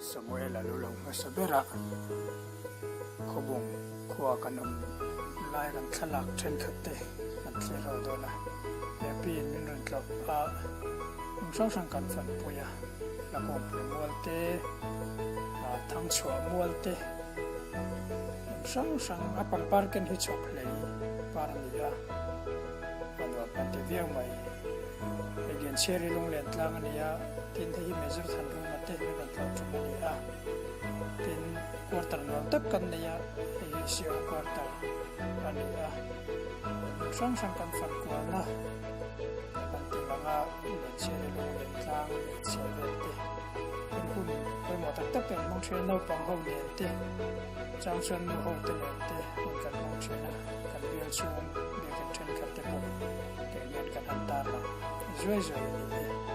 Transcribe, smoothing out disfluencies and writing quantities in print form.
Samuela lo lang hmasa berah Khawbung khua kan awm lai kan thlalak thenkhat te kan thlir ho dawn a, he piin min rawn tlawh a, hmun hrang hrang kan fanpui a, Lakawngpui mual te, Thangchhuah mual te, hmun hrang hrang a pangpar ken hi chhawp hlei par a ni a, a nuam kan ti viau mai. Hei Lianchhiari lunglen tlang a ni a, tin hei hi Major Thanruma te min rawn tlawh tum a ni a. Tin, quarter nuam tak kan nei a, hei hi CO quarter a ni a. Hmun hrang hrang kan fan kualna kan ti lang a, Lianchhiari lunglen tlang leh chheh vel te, tin hun pawimawh tak tak kan hmang thin a, naupang ho nen te, chang chuan nu ho te nen te hun kan hmang thin a, kan bial chhung biakinn thenkhat te pawh. Kei hian kan han tar lang zuai zuai a ni e.